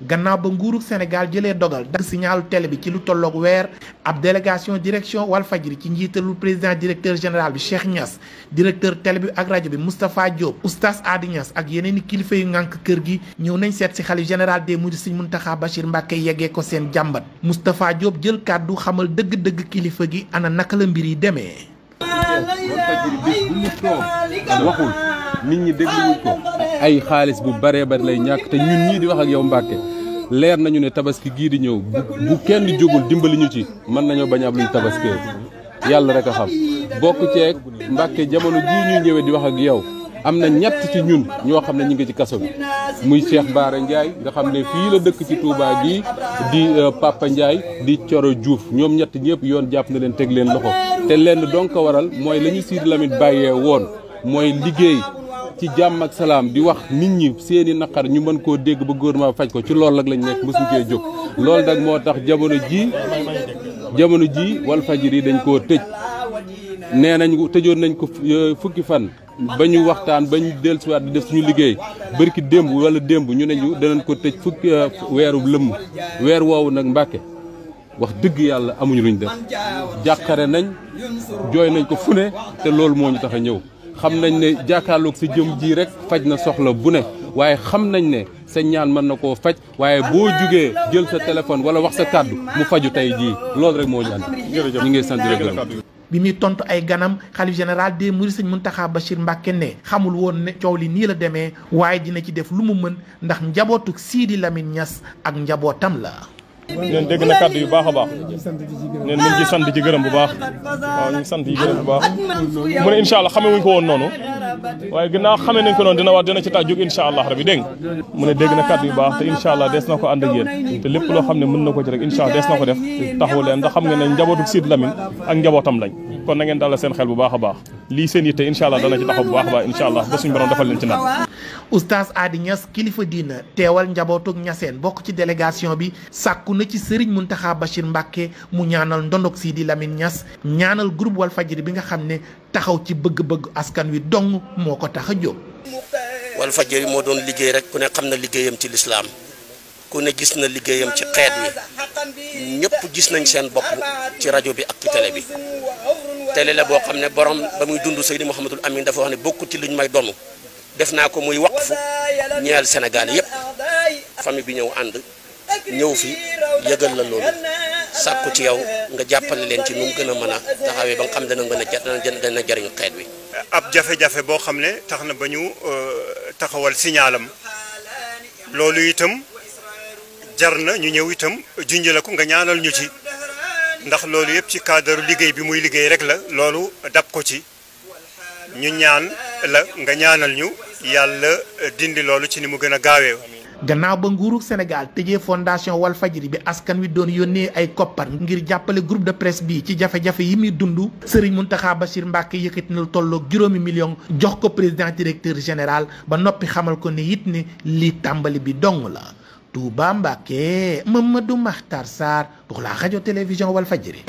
gannaaw ba nguurug Sénégal jëlee dogal dagg signalu télé bi ci lu tolloog weer ab délégation direction Walfadjri ci njiitalul président directeur général bi Cheikh Niass directeur télé bi ak rajo bi Moustapha Diop oustaz Adi Niass ak yeneen i kilifa yu ngànk kër gi ñëw nañ seet si xalif général des mourides Serigne Mountakha Bachir Mbacké yeggee ko seen jàmbat Moustapha Diop jël kàddu xamal dëgg-dëgg kilifa gi ana naka la mbir yi demee. Walfadjri bis bu mu toog waxul nit ñi dégluwuñ ko ay xaalis bu baree bari lay ñàkk te ñun ñii di wax ak yow Mbàkke leer nañu ne tabaski gii di ñëw bu kenn jógul dimbali ñu ci mën nañoo bañ a am luñ tabaskee yàlla rek a xam bokk ceeg Mbàkke jamono jii ñuy ñëwee di wax ak yow am na ñett ci ñun ñoo xam ne ñu ngi ci kaso bi muy Cheikh Bara Ndiaye nga xam ne fii la dëkk ci Touba gi di Papa Ndiaye di Coro Diouf ñoom ñett ñëpp yoon jàpp na leen teg leen loxo te lenn donc ko waral mooy la ñu Sidy Lamine bàyyee woon mooy liggéey ci jàmm ak salaam di wax nit ñi seeni naqar ñu mën koo dégg ba gouvernement faj ko ci loolu nag lañ nekk mosuñ cee jóg loolu nag moo tax jamono ji Walfadjri dañ koo tëj nee nañ tëjoon nañ ko fukki fan ba ñu waxtaan ba ñu dellusiwaat di def suñu liggéey bërki démb wala démb ñu ne ñu danañ ko tëj fukki weeru lëmm weer woowu nag Mbàkke wax dëgg yàlla amuñu luñ def jàqare nañ jooy nañ ko fu ne te loolu moo ñu tax a ñëw xam nañ ne jàkkaarloog sa jëm ji rek faj na soxla bu ne waaye xam nañ ne sa ñaan mën na koo faj waaye boo jugee jël sa téléphone wala wax sa kàddu mu faju tey jii loolu rek moo ñu ànd ñu ngi sant rek la bi muy tontu ay ganam xalif général des mourides Serigne Mountakha Bachir Mbacké ne xamul woon ne coow li nii la demee waaye dina ci def lu mu mën ndax njabootuk Sidy Lamine Niass ak njabootam la. neen dégg na kàddu yu baax a baax neen mu ngi sant ci gërëm bu baax waaw ñu ngi sant yi gërëm bu baax mu ne incha allah xamee wuñ ko woon noonu waaye ginnaaw xamee nañ ko noonu dina wax dina ci tax jóg incha allah rabi dégg mu ne dégg na kàddu yu baax te incha allah dees na ko ànd ak yéen te lépp loo xam ne mën na ko ci rek incha allah dees na ko def taxawu leen ndax xam nga ne njabootu Sidy Lamine ak njabootam lañ kon na ngeen dalal seen xel bu baax a baax lii seen yitte incha allah dana ci taxaw bu baax a baax incha allah ba suñu borom defal leen ci naan oustaz Adi Niass kilifa diina teewal njabootug Niassène bokk ci délégation bi sàkku na ci Serigne Mountakha Bachir Mbacké mu ñaanal ndondog Sidy Lamine Niass ñaanal groupe Walfadjri bi nga xam ne taxaw ci bëgg-bëgg askan wi dong moo ko tax a jóg. Walfadjri moo doon liggéey rek ku ne xam na liggéeyam ci lislaam ku ne gis na liggéeyam ci xeet wi ñëpp gis nañ seen bopp ci rajo bi ak ci télé bi télé la boo xam ne borom ba muy dund Seydi Mouhamadul Amin dafa wax ne bokkut ci luñ may donu def naa ko muy waqfu ñeel Sénégal yëpp famille bi ñëw ànd ñëw fi yëgal la loolu sàkku ci yow nga jàppale leen ci nu mu gën a mën a taxawee ba nga xam dana jariñu xeet wi. ab jafe-jafe boo xam ne tax na ba ñu taxawal signalam loolu itam jar na ñu ñëw itam junj la ko nga ñaanal ñu ci ndax loolu yëpp ci cadre liggéey bi muy liggéey rek la loolu dab ko ci ñu ñaan la nga ñaanal ñu yàlla dindi loolu ci ni mu gën a gaawee. gannaaw ba nguurug Sénégal tëjee fondation Walfadjri bi askan wi doon yónnee ay koppar ngir jàppale groupe de presse bi ci jafe-jafe yi muy dund Serigne Mountakha Bachir Mbacké yëkkati na lu tolloog 5 millions jox ko président directeur général ba noppi xamal ko ne it ne lii tàmbali bi dong la. Touba Mbacké Mamadou Makhtar Sarr pour la radio télévision Walfadjri.